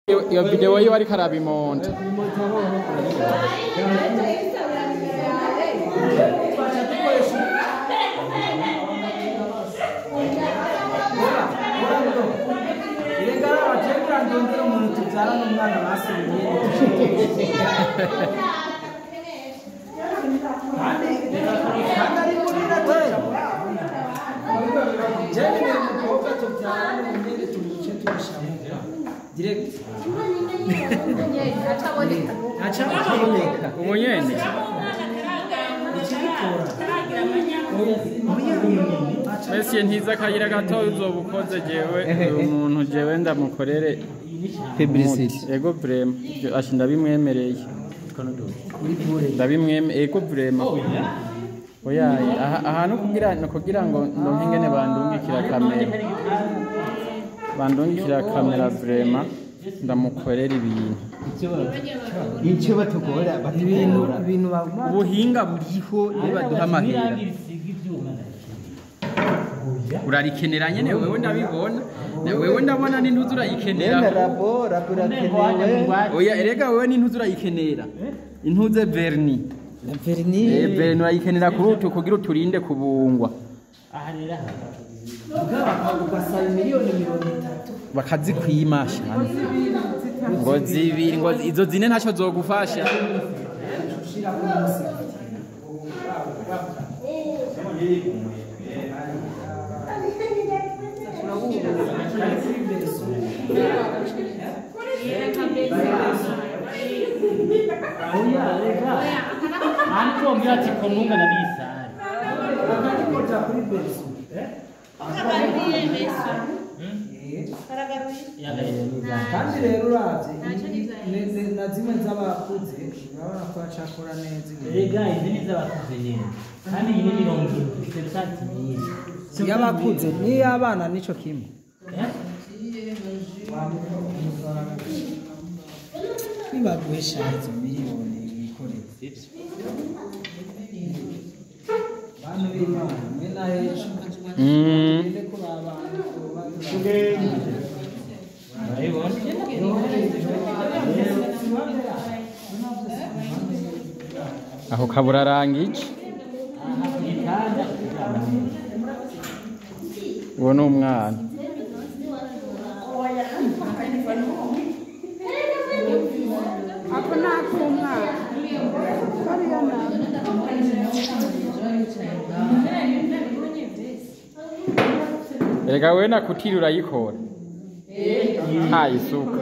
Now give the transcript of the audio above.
Iyo video yiwe ariko arabimonta. Direct. Acaboneka. Umunyene. Messi ntiza kayira gato uzobukoze jewe umuntu jewe ndamukorere publicity. Ego vrema. Ashi ndabimwemereye. Ndabimweme ego vrema. Oya aha no kugira ngo ndonke ingene bandungikira kamera. Bandungikira kamera vrema ndamukorera ibintu. Icyo batugora batugora ibintu ubuhinga buriho nibaduha amahera. Urarikenera nyene wewe ndabibona. Wewe ndabona n'intuzu urayikenera. Rabo urakenewe. Oya erega wewe n'intuzu urayikenera. Intuze verni. Verni. Verni urayikenera kurutu kugira uturinde kubungwa. Aha rero ugasaba miliyoni 30 bakazikwimasha ngo zibiri ngo izo zine ntacyo zogufasha. Oya rega antombira ati komunga na bisari kandi rero uravye na zimwe z'abakuze urabona ko acakora neza. Erega izi ni z'abakuze nyene kandi iyi ni 70 nyinshi y'abakuze n'iy'abana nico kimwe. Nibaguhesha izo miliyoni wikoreye bantu b'Imana mwe na hejo tugende ko abantu aho kaburarangije uwo ni umwana. Ako nakumwana erega wewe nakutira urayikora nta isuka.